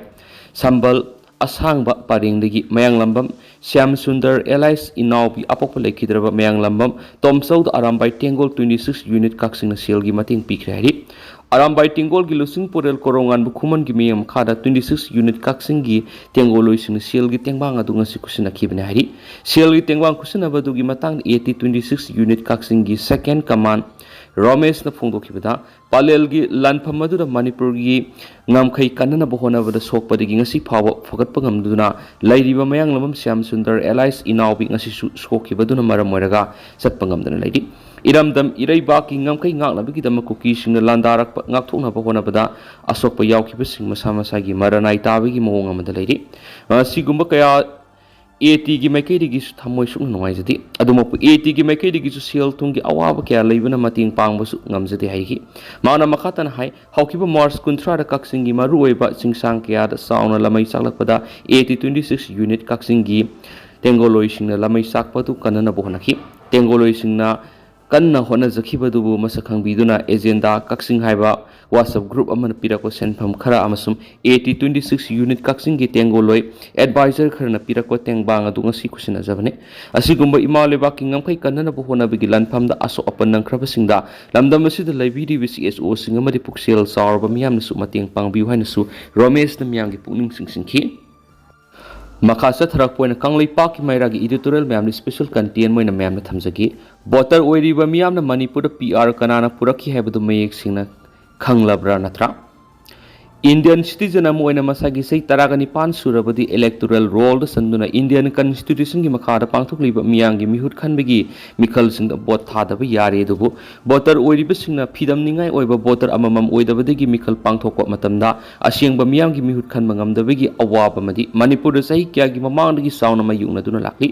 ꯁꯝꯕꯜ ꯑꯁꯥꯡꯕ ꯄꯔꯦꯡꯗꯒꯤ ꯃꯌꯥꯡꯂꯝꯕꯝ ꯁ꯭ꯌꯥꯝ ꯁꯨꯟꯗꯔ alias ꯏꯅꯥꯎꯕꯤ ꯑꯄꯣꯛꯄ ꯂꯩꯈꯤꯗ꯭ꯔꯕ ꯃꯌꯥꯡꯂꯝꯕꯝ ꯇꯣꯝꯆꯧꯗ ꯑꯔꯥꯝꯕꯥꯏ ꯇꯦꯡꯒꯣꯜ twenty six Unit ꯀꯛꯆꯤꯡꯅ ꯁꯦꯜꯒꯤ ꯃꯇꯦꯡ ꯄꯤꯈ꯭ꯔꯦ ꯍꯥꯏꯔꯤ꯫ ꯑꯔꯥꯝꯕꯥꯏ ꯇꯦꯡꯒꯣꯜꯒꯤ ꯂꯨꯆꯤꯡ ꯄꯨꯔꯦꯜ ꯀꯣꯔꯧꯉꯥꯟꯕ ꯈꯨꯃꯟꯒꯤ ꯃꯤꯠꯌꯦꯡ ꯃꯈꯥꯗ twenty six Unit ꯀꯛꯆꯤꯡꯒꯤ ꯇꯦꯡꯒꯣꯜꯂꯣꯏꯁꯤꯡꯅ ꯁꯦꯜꯒꯤ ꯇꯦꯡꯕꯥꯡ ꯑꯗꯨ ꯉꯁꯤ ꯈꯨꯠꯁꯤꯟꯅꯈꯤꯕꯅꯤ ꯍꯥꯏꯔꯤ꯫ ꯁꯦꯜꯒꯤ ꯇꯦꯡꯕꯥꯡ ꯈꯨꯠꯁꯤꯟꯅꯕ ꯑꯗꯨꯒꯤ ꯃꯇꯥꯡꯗ AT twenty six Unit ꯀꯛꯆꯤꯡꯒꯤ Second Command ꯔꯣꯃꯦꯁꯅ ꯐꯣꯡꯗꯣꯛꯈꯤꯕꯗ, ꯄꯥꯂꯦꯜꯒꯤ ꯂꯥꯟꯐꯝ ꯑꯗꯨꯗ ꯃꯅꯤꯄꯨꯔꯒꯤ ꯉꯝꯈꯩ ꯀꯟꯅꯅꯕ ꯍꯣꯠꯅꯕꯗ ꯁꯣꯛꯄꯗꯒꯤ ꯉꯁꯤ ꯐꯥꯎꯕ ꯐꯒꯠꯄ ꯉꯝꯗꯨꯅ ꯂꯩꯔꯤꯕ ꯃꯌꯥꯡꯂꯝꯕꯝ ꯁ꯭ꯌꯥꯝ ꯁꯨꯟꯗꯔ alias ꯏꯅꯥꯎꯕꯤ ꯉꯁꯤꯁꯨ ꯁꯣꯛꯈꯤꯕꯗꯨꯅ ꯃꯔꯝ ꯑꯣꯏꯔꯒ ꯆꯠꯄ ꯉꯝꯗꯅ ꯂꯩꯔꯤ꯫ ꯏꯔꯝꯗꯝ ꯏꯔꯩꯕꯥꯛꯀꯤ ꯉꯝꯈꯩ ꯉꯥꯛꯅꯕꯒꯤꯗꯃꯛ ꯀꯨꯀꯤꯁꯤꯡꯅ ꯂꯥꯟꯗꯥꯔꯛꯄ ꯉꯥꯛꯊꯣꯛꯅꯕ ꯍꯣꯠꯅꯕꯗ ꯑꯁꯣꯛꯄ ꯌꯥꯎꯈꯤꯕꯁꯤꯡ ꯃꯁꯥ ꯃꯁꯥꯒꯤ ꯃꯔꯅꯥꯏ ꯇꯥꯕꯒꯤ ꯃꯑꯣꯡ ꯑꯃꯗ ꯂꯩꯔꯤ꯫ ꯑꯁꯤꯒꯨꯝꯕ ꯀꯌꯥ ATꯒꯤ ꯃꯥꯏꯀꯩꯗꯒꯤꯁꯨ ꯊꯃꯣꯏ ꯁꯣꯛꯅ ꯅꯨꯡꯉꯥꯏꯖꯗꯦ꯫ ꯑꯗꯨꯃꯛꯄꯨ ATꯒꯤ ꯃꯥꯏꯀꯩꯗꯒꯤꯁꯨ ꯁꯦꯜ ꯊꯨꯝꯒꯤ ꯑꯋꯥꯕ ꯀꯌꯥ ꯂꯩꯕꯅ ꯃꯇꯦꯡ ꯄꯥꯡꯕꯁꯨ ꯉꯝꯖꯗꯦ ꯍꯥꯏꯈꯤ꯫ ꯃꯍꯥꯛꯅ ꯃꯈꯥ ꯇꯥꯅ ꯍꯥꯏ, ꯍꯧꯈꯤꯕ March ꯀꯨꯟꯊ꯭ꯔꯥꯗ ꯀꯛꯆꯤꯡꯒꯤ ꯃꯔꯨꯑꯣꯏꯕ ꯆꯤꯡꯁꯥꯡ ꯀꯌꯥꯗ ꯆꯥꯎꯅ ꯂꯃꯩ ꯆꯥꯛꯂꯛꯄꯗ AT twenty six Unit ꯀꯛꯆꯤꯡꯒꯤ ꯇꯦꯡꯒꯣꯜꯂꯣꯏꯁꯤꯡꯅ ꯂꯃꯩ ꯆꯥꯛꯄ ꯑꯗꯨ ꯀꯟꯅꯅꯕ ꯍꯣꯠꯅꯈꯤ꯫ ꯇꯦꯡꯒꯣꯜꯂꯣꯏꯁꯤꯡꯅ ꯀꯟꯅ ꯍꯣꯠꯅꯖꯈꯤꯕꯗꯨꯕꯨ ꯃꯁꯛ ꯈꯪꯕꯤꯗꯨꯅ Agenda ꯀꯛꯆꯤꯡ ꯍꯥꯏꯕ WhatsApp group ꯑꯃꯅ ꯄꯤꯔꯛꯄ ꯁꯦꯟꯐꯝ ꯈꯔ ꯑꯃꯁꯨꯡ AT twenty six Unit ꯀꯛꯆꯤꯡꯒꯤ ꯇꯦꯡꯒꯣꯜꯂꯣꯏ advisor ꯈꯔꯅ ꯄꯤꯔꯛꯄ ꯇꯦꯡꯕꯥꯡ ꯑꯗꯨ ꯉꯁꯤ ꯈꯨꯠꯁꯤꯟꯅꯖꯕꯅꯤ꯫ ꯑꯁꯤꯒꯨꯝꯕ ꯏꯃꯥ ꯂꯩꯕꯥꯛꯀꯤ ꯉꯝꯈꯩ ꯀꯟꯅꯅꯕ ꯍꯣꯠꯅꯕꯒꯤ ꯂꯥꯟꯐꯝꯗ ꯑꯁꯣꯛ ꯑꯄꯟ ꯅꯪꯈ꯭ꯔꯕꯁꯤꯡꯗ ꯂꯝꯗꯝ ꯑꯁꯤꯗ ꯂꯩꯕꯤꯔꯤꯕ CSOꯁꯤꯡ ꯑꯃꯗꯤ ꯄꯨꯛꯆꯦꯜ ꯆꯥꯎꯔꯕ ꯃꯤꯌꯥꯝꯅꯁꯨ ꯃꯇꯦꯡ ꯄꯥꯡꯕꯤꯌꯨ ꯍꯥꯏꯅꯁꯨ ꯔꯣꯃꯦꯁꯅ ꯃꯤꯌꯥꯝꯒꯤ ꯄꯨꯛꯅꯤꯡ ꯆꯤꯡꯁꯤꯟꯈꯤ꯫ ꯃꯈꯥ ꯆꯠꯊꯔꯛꯄ ꯑꯣꯏꯅ ꯀꯪꯂꯩꯄꯥꯛꯀꯤ ꯃꯩꯔꯥꯒꯤ editorial ꯃꯌꯥꯝꯅ special content ꯑꯣꯏꯅ ꯃꯌꯥꯝꯅ ꯊꯝꯖꯒꯦ꯫ Voter ꯑꯣꯏꯔꯤꯕ ꯃꯤꯌꯥꯝꯅ ꯃꯅꯤꯄꯨꯔꯗ PR ꯀꯅꯥꯅ ꯄꯨꯔꯛꯈꯤ ꯍꯥꯏꯕꯗꯨ ꯃꯌꯦꯛ ꯁꯦꯡꯅ ꯈꯪꯂꯕ꯭ꯔꯥ ꯅꯠꯇ꯭ꯔꯥ? Indian citizen ꯑꯃ ꯑꯣꯏꯅ ꯃꯁꯥꯒꯤ ꯆꯍꯤ ꯇꯔꯥꯒ ꯅꯤꯄꯥꯟ ꯁꯨꯔꯕꯗꯤ electoral rollꯗ ꯆꯟꯗꯨꯅ Indian Constitutionꯒꯤ ꯃꯈꯥꯗ ꯄꯥꯡꯊꯣꯛꯂꯤꯕ ꯃꯤꯌꯥꯝꯒꯤ ꯃꯤꯍꯨꯠ ꯈꯟꯕꯒꯤ ꯃꯤꯈꯜꯁꯤꯡꯗ ꯚꯣꯠ ꯊꯥꯗꯕ ꯌꯥꯔꯦ꯫ ꯑꯗꯨꯕꯨ voter ꯑꯣꯏꯔꯤꯕꯁꯤꯡꯅ ꯐꯤꯗꯝꯅꯤꯡꯉꯥꯏ ꯑꯣꯏꯕ voter ꯑꯃꯃꯝ ꯑꯣꯏꯗꯕꯗꯒꯤ ꯃꯤꯈꯜ ꯄꯥꯡꯊꯣꯛꯄ ꯃꯇꯝꯗ ꯑꯁꯦꯡꯕ ꯃꯤꯌꯥꯝꯒꯤ ꯃꯤꯍꯨꯠ ꯈꯟꯕ ꯉꯝꯗꯕꯒꯤ ꯑꯋꯥꯕ ꯑꯃꯗꯤ ꯃꯅꯤꯄꯨꯔꯗ ꯆꯍꯤ ꯀꯌꯥꯒꯤ ꯃꯃꯥꯡꯗꯒꯤ ꯆꯥꯎꯅ ꯃꯥꯌꯣꯛꯅꯗꯨꯅ ꯂꯥꯛꯂꯤ꯫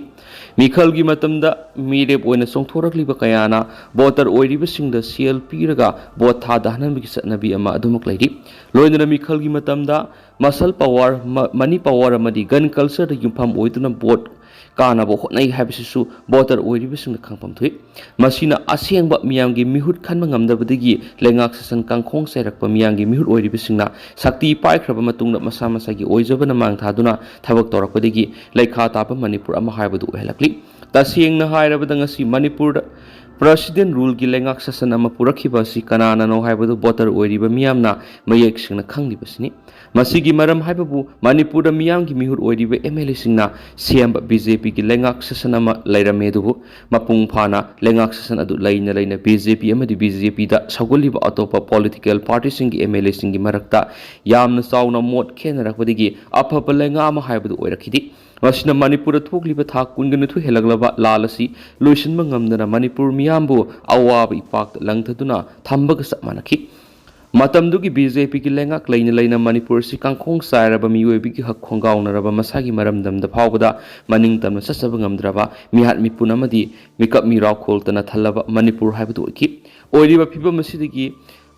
ꯃꯤꯈꯜꯒꯤ ꯃꯇꯝꯗ ꯃꯤꯔꯦꯞ ꯑꯣꯏꯅ ꯆꯣꯡꯊꯣꯔꯛꯂꯤꯕ ꯀꯌꯥꯅ voter ꯑꯣꯏꯔꯤꯕꯁꯤꯡꯗ ꯁꯦꯜ ꯄꯤꯔꯒ ꯚꯣꯠ ꯊꯥꯗꯍꯟꯕꯒꯤ ꯆꯠꯅꯕꯤ ꯑꯃ ꯑꯗꯨꯃꯛ ꯂꯩꯔꯤ꯫ ꯂꯣꯏꯅꯅ ꯃꯤꯈꯜꯒꯤ ꯃꯇꯝꯗ muscle power, ꯃ-, money power ꯑꯃꯗꯤ gun cultureꯗ ꯌꯨꯝꯐꯝ ꯑꯣꯏꯗꯨꯅ ꯚꯣꯠ ꯀꯥꯅꯕ ꯍꯣꯠꯅꯩ ꯍꯥꯏꯕꯁꯤꯁꯨ voter ꯑꯣꯏꯔꯤꯕꯁꯤꯡꯅ ꯈꯪꯐꯝ ꯊꯣꯛꯏ꯫ ꯃꯁꯤꯅ ꯑꯁꯦꯡꯕ ꯃꯤꯌꯥꯝꯒꯤ ꯃꯤꯍꯨꯠ ꯈꯟꯕ ꯉꯝꯗꯕꯗꯒꯤ ꯂꯩꯉꯥꯛ ꯁꯥꯁꯟ ꯀꯥꯡꯈꯣꯡ ꯆꯥꯏꯔꯛꯄ ꯃꯤꯌꯥꯝꯒꯤ ꯃꯤꯍꯨꯠ ꯑꯣꯏꯔꯤꯕꯁꯤꯡꯅ ꯁꯛꯇꯤ ꯄꯥꯏꯈ꯭ꯔꯕ ꯃꯇꯨꯡꯗ ꯃꯁꯥ ꯃꯁꯥꯒꯤ ꯑꯣꯏꯖꯕꯅ ꯃꯥꯡ ꯊꯥꯗꯨꯅ ꯊꯕꯛ ꯇꯧꯔꯛꯄꯗꯒꯤ ꯂꯩꯈꯥ ꯇꯥꯕ ꯃꯅꯤꯄꯨꯔ ꯑꯃ ꯍꯥꯏꯕꯗꯨ ꯑꯣꯏꯍꯜꯂꯛꯂꯤ꯫ ꯇꯁꯦꯡꯅ ꯍꯥꯏꯔꯕꯗ ꯉꯁꯤ ꯃꯅꯤꯄꯨꯔꯗ President ruleꯒꯤ ꯂꯩꯉꯥꯛ ꯁꯥꯁꯟ ꯑꯃ ꯄꯨꯔꯛꯈꯤꯕ ꯑꯁꯤ ꯀꯅꯥꯅꯅꯣ ꯍꯥꯏꯕꯗꯨ voter ꯑꯣꯏꯔꯤꯕ ꯃꯤꯌꯥꯝꯅ ꯃꯌꯦꯛ ꯁꯦꯡꯅ ꯈꯪꯂꯤꯕꯁꯤꯅꯤ꯫ ꯃꯁꯤꯒꯤ ꯃꯔꯝ ꯍꯥꯏꯕꯕꯨ ꯃꯅꯤꯄꯨꯔꯗ ꯃꯤꯌꯥꯝꯒꯤ ꯃꯤꯍꯨꯠ ꯑꯣꯏꯔꯤꯕ MLAꯁꯤꯡꯅ ꯁꯦꯝꯕ BJPꯒꯤ ꯂꯩꯉꯥꯛ ꯁꯥꯁꯟ ꯑꯃ ꯂꯩꯔꯝꯃꯦ꯫ ꯑꯗꯨꯕꯨ ꯃꯄꯨꯡ ꯐꯥꯅ ꯂꯩꯉꯥꯛ ꯁꯥꯁꯟ ꯑꯗꯨ ꯂꯩꯅ ꯂꯩꯅ BJP ꯑꯃꯗꯤ BJPꯗ ꯁꯧꯒꯠꯂꯤꯕ ꯑꯇꯣꯞꯄ political partyꯁꯤꯡꯒꯤ MLAꯁꯤꯡꯒꯤ ꯃꯔꯛꯇ ꯌꯥꯝꯅ ꯆꯥꯎꯅ ꯃꯣꯠ ꯈꯦꯠꯅꯔꯛꯄꯗꯒꯤ ꯑꯐꯕ ꯂꯩꯉꯥꯛ ꯑꯃ ꯍꯥꯏꯕꯗꯨ ꯑꯣꯏꯔꯛꯈꯤꯗꯦ꯫ ꯃꯁꯤꯅ ꯃꯅꯤꯄꯨꯔꯗ ꯊꯣꯛꯂꯤꯕ ꯊꯥ ꯀꯨꯟꯒ ꯅꯤꯊꯣꯏ ꯍꯦꯜꯂꯛꯂꯕ ꯂꯥꯜ ꯑꯁꯤ ꯂꯣꯏꯁꯤꯟꯕ ꯉꯝꯗꯅ ꯃꯅꯤꯄꯨꯔ ꯃꯤꯌꯥꯝꯕꯨ ꯑꯋꯥꯕ ꯏꯄꯥꯛꯇ ꯂꯪꯊꯗꯨꯅ ꯊꯝꯕꯒ ꯆꯞ ꯃꯥꯟꯅꯈꯤ꯫ ꯃꯇꯝꯗꯨꯒꯤ BJPꯒꯤ ꯂꯩꯉꯥꯛ ꯂꯩꯅ ꯂꯩꯅ ꯃꯅꯤꯄꯨꯔ ꯑꯁꯤ ꯀꯥꯡꯈꯣꯡ ꯆꯥꯏꯔꯕ ꯃꯤꯑꯣꯏꯕꯒꯤ ꯍꯛ ꯈꯣꯡꯒꯥꯎꯅꯔꯕ ꯃꯁꯥꯒꯤ ꯃꯔꯝꯗꯝꯗ ꯐꯥꯎꯕꯗ ꯃꯅꯤꯡ ꯇꯝꯅ ꯆꯠꯆꯕ ꯉꯝꯗ꯭ꯔꯕ ꯃꯤꯍꯥꯠ ꯃꯤꯄꯨꯟ ꯑꯃꯗꯤ ꯃꯤꯀꯞ ꯃꯤꯔꯥꯎꯈꯣꯜꯇꯅ ꯊꯜꯂꯕ ꯃꯅꯤꯄꯨꯔ ꯍꯥꯏꯕꯗꯨ ꯑꯣꯏꯈꯤ꯫ ꯑꯣꯏꯔꯤꯕ ꯐꯤꯕꯝ ꯑꯁꯤꯗꯒꯤ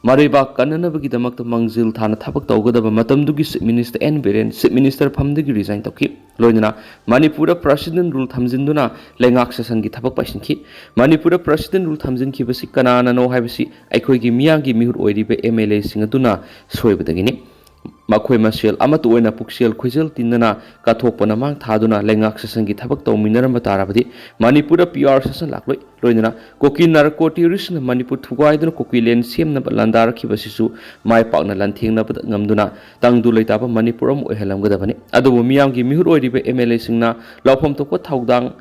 ꯃꯔꯩꯕꯥꯛ ꯀꯟꯅꯅꯕꯒꯤꯗꯃꯛꯇ ꯃꯥꯡꯖꯤꯜ ꯊꯥꯅ ꯊꯕꯛ ꯇꯧꯒꯗꯕ ꯃꯇꯝꯗꯨꯒꯤ Chief Minister N Biren Chief Minister ꯐꯝꯗꯒꯤ resign ꯇꯧꯈꯤ꯫ ꯂꯣꯏꯅꯅ ꯃꯅꯤꯄꯨꯔꯗ President rule ꯊꯝꯖꯤꯟꯗꯨꯅ ꯂꯩꯉꯥꯛ ꯁꯥꯁꯟꯒꯤ ꯊꯕꯛ ꯄꯥꯏꯁꯤꯟꯈꯤ꯫ ꯃꯅꯤꯄꯨꯔꯗ President rule ꯊꯝꯖꯤꯟꯈꯤꯕꯁꯤ ꯀꯅꯥꯅꯅꯣ ꯍꯥꯏꯕꯁꯤ ꯑꯩꯈꯣꯏꯒꯤ ꯃꯤꯌꯥꯝꯒꯤ ꯃꯤꯍꯨꯠ ꯑꯣꯏꯔꯤꯕ MLAꯁꯤꯡ ꯑꯗꯨꯅ ꯁꯣꯏꯕꯗꯒꯤꯅꯤ꯫ ꯃꯈꯣꯏ ꯃꯁꯦꯜ ꯑꯃꯠꯇ ꯑꯣꯏꯅ ꯄꯨꯛꯆꯦꯜ ꯈꯣꯏꯖꯦꯜ ꯇꯤꯟꯅꯅ ꯀꯠꯊꯣꯛꯄꯅ ꯃꯥꯡ ꯊꯥꯗꯨꯅ ꯂꯩꯉꯥꯛ ꯁꯥꯁꯟꯒꯤ ꯊꯕꯛ ꯇꯧꯃꯤꯟꯅꯔꯝꯕ ꯇꯥꯔꯕꯗꯤ ꯃꯅꯤꯄꯨꯔꯗ PR ꯁꯥꯁꯟ ꯂꯥꯛꯂꯣꯏ꯫ ꯂꯣꯏꯅꯅ ꯀꯨꯀꯤ narco terroristꯅ ꯃꯅꯤꯄꯨꯔ ꯊꯨꯒꯥꯏꯗꯨꯅ ꯀꯨꯀꯤꯂꯦꯟ ꯁꯦꯝꯅꯕ ꯂꯥꯟꯗꯥꯔꯛꯈꯤꯕꯁꯤꯁꯨ ꯃꯥꯏ ꯄꯥꯛꯅ ꯂꯥꯟꯊꯦꯡꯅꯕꯗ ꯉꯝꯗꯨꯅ ꯇꯪꯗꯨ ꯂꯩꯇꯥꯕ ꯃꯅꯤꯄꯨꯔ ꯑꯃ ꯑꯣꯏꯍꯜꯂꯝꯒꯗꯕꯅꯤ꯫ ꯑꯗꯨꯕꯨ ꯃꯤꯌꯥꯝꯒꯤ ꯃꯤꯍꯨꯠ ꯑꯣꯏꯔꯤꯕ MLAꯁꯤꯡꯅ ꯂꯧꯐꯝ ꯊꯣꯛꯄ ꯊꯧꯗꯥꯡ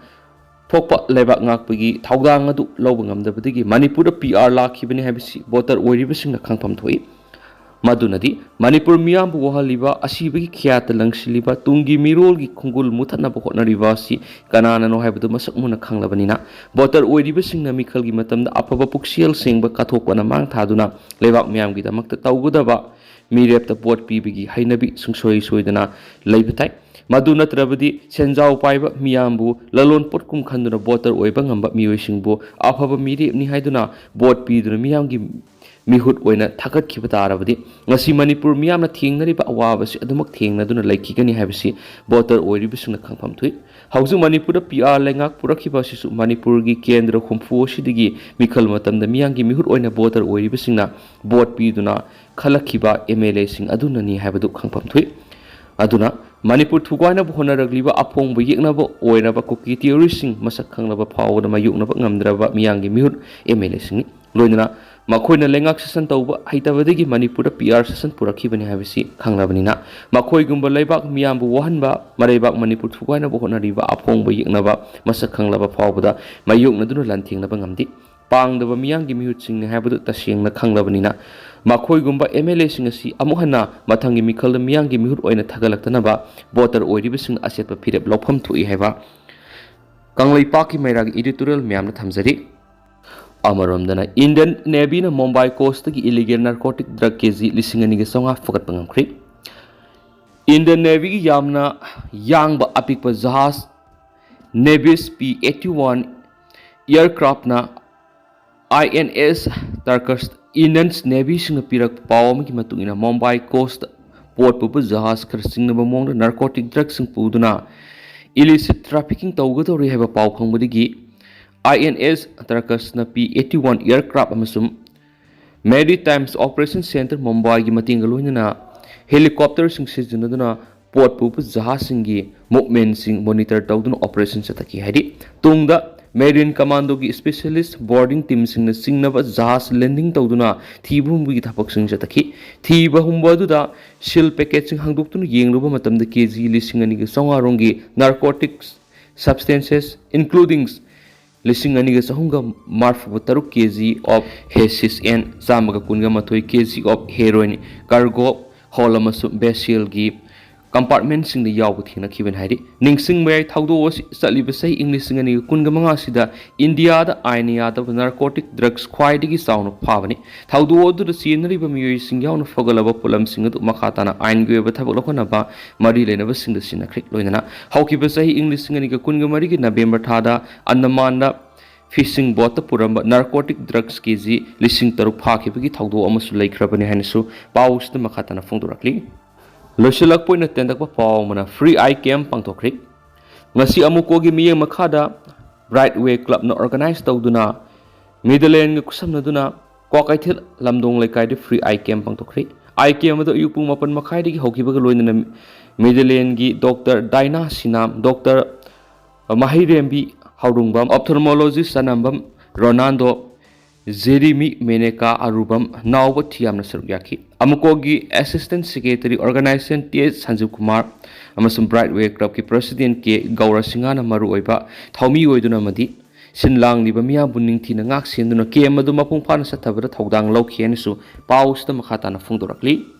ꯊꯣꯛꯄ ꯂꯩꯕꯥꯛ ꯉꯥꯛꯄꯒꯤ ꯊꯧꯗꯥꯡ ꯑꯗꯨ ꯂꯧꯕ ꯉꯝꯗꯕꯗꯒꯤ ꯃꯅꯤꯄꯨꯔꯗ PR ꯂꯥꯛꯈꯤꯕꯅꯤ ꯍꯥꯏꯕꯁꯤ voter ꯑꯣꯏꯔꯤꯕꯁꯤꯡꯅ ꯈꯪꯐꯝ ꯊꯣꯛꯏ꯫ ꯃꯗꯨꯅꯗꯤ ꯃꯅꯤꯄꯨꯔ ꯃꯤꯌꯥꯝꯕꯨ ꯋꯥꯍꯜꯂꯤꯕ, ꯑꯁꯤꯕꯒꯤ ꯈ꯭ꯌꯥꯠꯇ ꯂꯪꯁꯤꯜꯂꯤꯕ, ꯇꯨꯡꯒꯤ ꯃꯤꯔꯣꯜꯒꯤ ꯈꯣꯡꯒꯨꯜ ꯃꯨꯊꯠꯅꯕ ꯍꯣꯠꯅꯔꯤꯕ ꯑꯁꯤ ꯀꯅꯥꯅꯅꯣ ꯍꯥꯏꯕꯗꯨ ꯃꯁꯛ ꯃꯨꯟꯅ ꯈꯪꯂꯕꯅꯤꯅ, ꯚꯣꯇꯔ ꯑꯣꯏꯔꯤꯕꯁꯤꯡꯅ ꯃꯤꯈꯜꯒꯤ ꯃꯇꯝꯗ ꯑꯐꯕ ꯄꯨꯛꯆꯦꯜ ꯁꯦꯡꯕ ꯀꯠꯊꯣꯛꯄꯅ ꯃꯥꯡ ꯊꯥꯗꯨꯅ ꯂꯩꯕꯥꯛ ꯃꯤꯌꯥꯝꯒꯤꯗꯃꯛꯇ ꯇꯧꯒꯗꯕ ꯃꯤꯔꯦꯞꯇ ꯚꯣꯠ ꯄꯤꯕꯒꯤ ꯍꯩꯅꯕꯤ ꯁꯨꯡꯁꯣꯏ ꯁꯣꯏꯗꯅ ꯂꯩꯕ ꯇꯥꯏ꯫ ꯃꯗꯨ ꯅꯠꯇ꯭ꯔꯕꯗꯤ ꯁꯦꯟꯖꯥꯎ ꯄꯥꯏꯕ ꯃꯤꯌꯥꯝꯕꯨ ꯂꯂꯣꯟ ꯄꯣꯠꯀꯨꯝ ꯈꯟꯗꯨꯅ ꯚꯣꯇꯔ ꯑꯣꯏꯕ ꯉꯝꯕ ꯃꯤꯑꯣꯏꯁꯤꯡꯕꯨ ꯑꯐꯕ ꯃꯤꯔꯦꯞꯅꯤ ꯍꯥꯏꯗꯨꯅ ꯚꯣꯠ ꯄꯤꯗꯨꯅ ꯃꯤꯌꯥꯝꯒꯤ ꯃꯤꯍꯨꯠ ꯑꯣꯏꯅ ꯊꯥꯒꯠꯈꯤꯕ ꯇꯥꯔꯕꯗꯤ, ꯉꯁꯤ ꯃꯅꯤꯄꯨꯔ ꯃꯤꯌꯥꯝꯅ ꯊꯦꯡꯅꯔꯤꯕ ꯑꯋꯥꯕꯁꯤ ꯑꯗꯨꯃꯛ ꯊꯦꯡꯅꯗꯨꯅ ꯂꯩꯈꯤꯒꯅꯤ ꯍꯥꯏꯕꯁꯤ ꯚꯣꯇꯔ ꯑꯣꯏꯔꯤꯕꯁꯤꯡꯅ ꯈꯪꯐꯝ ꯊꯣꯛꯏ꯫ ꯍꯧꯖꯤꯛ ꯃꯅꯤꯄꯨꯔꯗ ꯄꯤ ꯑꯥꯔ ꯂꯩꯉꯥꯛ ꯄꯨꯔꯛꯈꯤꯕ ꯑꯁꯤꯁꯨ ꯃꯅꯤꯄꯨꯔꯒꯤ ꯀꯦꯟꯗ꯭ꯔ ꯍꯨꯝꯐꯨ ꯑꯁꯤꯗꯒꯤ ꯃꯤꯈꯜ ꯃꯇꯝꯗ ꯃꯤꯌꯥꯝꯒꯤ ꯃꯤꯍꯨꯠ ꯑꯣꯏꯅ ꯚꯣꯇꯔ ꯑꯣꯏꯔꯤꯕꯁꯤꯡꯅ ꯚꯣꯠ ꯄꯤꯗꯨꯅ ꯈꯜꯂꯛꯈꯤꯕ ꯑꯦꯝ ꯑꯦꯜ ꯑꯦꯁꯤꯡ ꯑꯗꯨꯅꯅꯤ ꯍꯥꯏꯕꯗꯨ ꯈꯪꯐꯝ ꯊꯣꯛꯏ꯫ ꯑꯗꯨꯅ ꯃꯅꯤꯄꯨꯔ ꯊꯨꯒꯥꯏꯅꯕ ꯍꯣꯠꯅꯔꯛꯂꯤꯕ ꯑꯐꯣꯡꯕ ꯌꯦꯛꯅꯕ ꯑꯣꯏꯔꯕ ꯀꯨꯀꯤ ꯇꯦꯔꯣꯔꯤꯁꯁꯤꯡ ꯃꯁꯛ ꯈꯪꯂꯕ ꯐꯥꯎꯕꯗ ꯃꯥꯌꯣꯛꯅꯕ ꯉꯝꯗ꯭ꯔꯕ ꯃꯤꯌꯥꯝꯒꯤ ꯃꯤꯍꯨꯠ ꯑꯦꯝ ꯑꯦꯜ ꯑꯦꯁꯤꯡꯅꯤ꯫ ꯂꯣꯏꯅꯅ ꯃꯈꯣꯏꯅ ꯂꯩꯉꯥꯛ ꯁꯥꯁꯟ ꯇꯧꯕ ꯍꯩꯇꯕꯗꯒꯤ ꯃꯅꯤꯄꯨꯔꯗ ꯄꯤ ꯑꯥꯔ ꯁꯥꯁꯟ ꯄꯨꯔꯛꯈꯤꯕꯅꯤ ꯍꯥꯏꯕꯁꯤ ꯈꯪꯂꯕꯅꯤꯅ, ꯃꯈꯣꯏꯒꯨꯝꯕ ꯂꯩꯕꯥꯛ ꯃꯤꯌꯥꯝꯕꯨ ꯋꯥꯍꯟꯕ, ꯃꯔꯩꯕꯥꯛ ꯃꯅꯤꯄꯨꯔ ꯊꯨꯒꯥꯏꯅꯕ ꯍꯣꯠꯅꯔꯤꯕ ꯑꯐꯣꯡꯕ ꯌꯦꯛꯅꯕ ꯃꯁꯛ ꯈꯪꯂꯕ ꯐꯥꯎꯕꯗ ꯃꯥꯌꯣꯛꯅꯗꯨꯅ ꯂꯥꯟꯊꯦꯡꯅꯕ ꯉꯝꯗꯦ꯫ ꯄꯥꯡꯗꯕ ꯃꯤꯌꯥꯝꯒꯤ ꯃꯤꯍꯨꯠꯁꯤꯡꯅꯤ ꯍꯥꯏꯕꯗꯨ ꯇꯁꯦꯡꯅ ꯈꯪꯂꯕꯅꯤꯅ, ꯃꯈꯣꯏꯒꯨꯝꯕ ꯑꯦꯝ ꯑꯦꯜ ꯑꯦꯁꯤꯡ ꯑꯁꯤ ꯑꯃꯨꯛ ꯍꯟꯅ ꯃꯊꯪꯒꯤ ꯃꯤꯈꯜꯗ ꯃꯤꯌꯥꯝꯒꯤ ꯃꯤꯍꯨꯠ ꯑꯣꯏꯅ ꯊꯥꯒꯠꯂꯛꯇꯅꯕ ꯚꯣꯇꯔ ꯑꯣꯏꯔꯤꯕꯁꯤꯡꯅ ꯑꯆꯦꯠꯄ ꯐꯤꯔꯦꯞ ꯂꯧꯐꯝ ꯊꯣꯛꯏ ꯍꯥꯏꯕ ꯀꯪꯂꯩꯄꯥꯛꯀꯤ ꯃꯩꯔꯥꯒꯤ editorial ꯃꯌꯥꯝꯅ ꯊꯝꯖꯔꯤ꯫ ꯑꯃꯔꯣꯝꯗꯅ, ꯏꯟꯗꯤꯌꯟ ꯅꯦꯚꯤꯅ ꯃꯨꯝꯕꯥꯏ ꯀꯣꯁꯇꯒꯤ illegal narcotic drug K G ꯂꯤꯁꯤꯡ ꯑꯅꯤꯒ ꯆꯥꯝꯃꯉꯥ ꯐꯥꯒꯠꯄ ꯉꯝꯈ꯭ꯔꯤ꯫ ꯏꯟꯗꯤꯌꯟ ꯅꯦꯚꯤꯒꯤ ꯌꯥꯝꯅ ꯌꯥꯡꯕ ꯑꯄꯤꯛꯄ ꯖꯍꯥꯖ Navis P eighty one aircraftꯅ I N S Tarkus, Indian ꯅꯦꯚꯤꯁꯤꯡꯅ ꯄꯤꯔꯛꯄ ꯄꯥꯎ ꯑꯃꯒꯤ ꯃꯇꯨꯡ ꯏꯟꯅ, ꯃꯨꯝꯕꯥꯏ ꯀꯣꯁꯇ ꯄꯣꯠ ꯄꯨꯕ ꯖꯍꯥꯖ ꯈꯔ ꯆꯤꯡꯅꯕ ꯃꯑꯣꯡꯗ narcotic drugꯁꯤꯡ ꯄꯨꯗꯨꯅ illicit trafficking ꯇꯧꯒꯗꯧꯔꯤ ꯍꯥꯏꯕ ꯄꯥꯎ ꯐꯪꯕꯗꯒꯤ, I N S Tarkusꯅ P eighty one aircraft ꯑꯃꯁꯨꯡ Maritime Operation Centre ꯃꯨꯝꯕꯥꯏꯒꯤ ꯃꯇꯦꯡꯒ ꯂꯣꯏꯅꯅ helicopterꯁꯤꯡ ꯁꯤꯖꯤꯟꯅꯗꯨꯅ ꯄꯣꯠ ꯄꯨꯕ ꯖꯍꯥꯖꯁꯤꯡꯒꯤ movementꯁꯤꯡ monitor ꯇꯧꯗꯨꯅ operation ꯆꯠꯊꯈꯤ ꯍꯥꯏꯔꯤ꯫ ꯇꯨꯡꯗ Marine Commandoꯒꯤ specialist boarding teamꯁꯤꯡꯅ ꯆꯤꯡꯅꯕ ꯖꯍꯥꯖ landing ꯇꯧꯗꯨꯅ ꯊꯤꯕ ꯍꯨꯝꯕꯒꯤ ꯊꯕꯛꯁꯤꯡ ꯆꯠꯊꯈꯤ꯫ ꯊꯤꯕ ꯍꯨꯝꯕ ꯑꯗꯨꯗ seal packetꯁꯤꯡ ꯍꯥꯡꯗꯣꯛꯇꯨꯅ ꯌꯦꯡꯂꯨꯕ ꯃꯇꯝꯗ ꯀꯦ ꯖꯤ ꯂꯤꯁꯤꯡ ꯑꯅꯤꯒ ꯆꯥꯝꯃꯉꯥ ꯔꯣꯝꯒꯤ narcotic substances, including ꯂꯤꯁꯤꯡ ꯑꯅꯤꯒ ꯆꯍꯨꯝꯒ ꯃꯔꯐꯨ ꯇꯔꯨꯛ ꯀꯦ ꯖꯤ of hashish and ꯆꯥꯝꯃꯒ ꯀꯨꯟꯒ ꯃꯥꯊꯣꯏ ꯀꯦ G of heroin cargo hold ꯑꯃꯁꯨꯡ vessel ꯒꯤ compartment ꯁꯤꯡꯗ ꯌꯥꯎꯕ ꯊꯦꯡꯅꯈꯤꯕꯅꯤ ꯍꯥꯏꯔꯤ꯫ ꯅꯤꯡꯁꯤꯡꯕ ꯌꯥꯏ, ꯊꯧꯗꯣꯛ ꯑꯁꯤ ꯆꯠꯂꯤꯕ ꯆꯍꯤ ꯏꯪ ꯂꯤꯁꯤꯡ ꯑꯅꯤꯒ ꯀꯨꯟꯒ ꯃꯉꯥ ꯑꯁꯤꯗ ꯏꯟꯗꯤꯌꯥꯗ ꯑꯥꯏꯟꯅ ꯌꯥꯗꯕ narcotic drugs ꯈ꯭ꯋꯥꯏꯗꯒꯤ ꯆꯥꯎꯅ ꯐꯥꯕꯅꯤ꯫ ꯊꯧꯗꯣꯛ ꯑꯗꯨꯗ ꯆꯦꯟꯅꯔꯤꯕ ꯃꯤꯑꯣꯏꯁꯤꯡ ꯌꯥꯎꯅ ꯐꯒꯠꯂꯕ ꯄꯣꯠꯂꯝꯁꯤꯡ ꯑꯗꯨ ꯃꯈꯥ ꯇꯥꯅ ꯑꯥꯏꯟꯒꯤ ꯑꯣꯏꯕ ꯊꯕꯛ ꯂꯧꯈꯠꯅꯕ ꯃꯔꯤ ꯂꯩꯅꯕꯁꯤꯡꯗ ꯁꯤꯟꯅꯈ꯭ꯔꯦ꯫ ꯂꯣꯏꯅꯅ ꯍꯧꯈꯤꯕ ꯆꯍꯤ ꯏꯪ ꯂꯤꯁꯤꯡ ꯑꯅꯤꯒ ꯀꯨꯟꯒ ꯃꯔꯤꯒꯤ ꯅꯕꯦꯝꯕꯔ ꯊꯥꯗ ꯑꯟꯗꯃꯥꯟꯗ fishing boat ꯇ ꯄꯨꯔꯝꯕ narcotic drugs ꯀꯦ ꯖꯤ ꯂꯤꯁꯤꯡ ꯇꯔꯨꯛ ꯐꯥꯈꯤꯕꯒꯤ ꯊꯧꯗꯣꯛ ꯑꯃꯁꯨ ꯂꯩꯈ꯭ꯔꯕꯅꯤ ꯍꯥꯏꯅꯁꯨ ꯄꯥꯎ ꯑꯁꯤꯗ ꯃꯈꯥ ꯇꯥꯅ ꯐꯣꯡꯗꯣꯔꯛꯂꯤ꯫ ꯂꯣꯏꯁꯤꯜꯂꯛꯄ ꯑꯣꯏꯅ ꯇꯦꯟꯇꯛꯄ ꯄꯥꯎ ꯑꯃꯅ free eye camp ꯄꯥꯡꯊꯣꯛꯈ꯭ꯔꯤ꯫ ꯉꯁꯤ ꯑꯃꯨꯀꯣꯒꯤ ꯃꯤꯠꯌꯦꯡ ꯃꯈꯥꯗ Bright Way Club ꯅ organize ꯇꯧꯗꯨꯅ Meadowland ꯒ ꯈꯨꯠꯁꯝꯅꯗꯨꯅ ꯀ꯭ꯋꯥꯀꯩꯊꯦꯜ ꯂꯝꯗꯣꯡ ꯂꯩꯀꯥꯏꯗ free eye camp ꯄꯥꯡꯊꯣꯛꯈ꯭ꯔꯤ꯫ Eye camp ꯑꯗꯨ ꯑꯌꯨꯛ ꯄꯨꯡ ꯃꯥꯄꯟ ꯃꯈꯥꯏꯗꯒꯤ ꯍꯧꯈꯤꯕꯒ ꯂꯣꯏꯅꯅ Meadowland ꯒꯤ Doctor Daina Sinam, Doctor Maheirembi Hourungbam, Ophthalmologist Chanambam Ronaldo, Jeremy Menaka Arubam, ꯅꯥꯎꯕ ꯊꯤꯌꯥꯝꯅ ꯁꯔꯨꯛ ꯌꯥꯈꯤ꯫ ꯑꯃꯨꯀꯣꯒꯤ Assistant Secretary Organization T S Sanjiba Kumar ꯑꯃꯁꯨꯡ Bright Way Club ꯀꯤ President ꯀꯦ ꯒꯧꯔ ꯁꯤꯡꯍꯅ ꯃꯔꯨꯑꯣꯏꯕ ꯊꯧꯃꯤ ꯑꯣꯏꯗꯨꯅ ꯑꯃꯗꯤ ꯁꯤꯟ ꯂꯥꯡꯂꯤꯕ ꯃꯤꯌꯥꯝꯕꯨ ꯅꯤꯡꯊꯤꯅ ꯉꯥꯛ ꯁꯦꯟꯗꯨꯅ camp ꯑꯗꯨ ꯃꯄꯨꯡ ꯐꯥꯅ ꯆꯠꯊꯕꯗ ꯊꯧꯗꯥꯡ ꯂꯧꯈꯤ ꯍꯥꯏꯅꯁꯨ ꯄꯥꯎ ꯑꯁꯤꯗ ꯃꯈꯥ ꯇꯥꯅ ꯐꯣꯡꯗꯣꯔꯛꯂꯤ꯫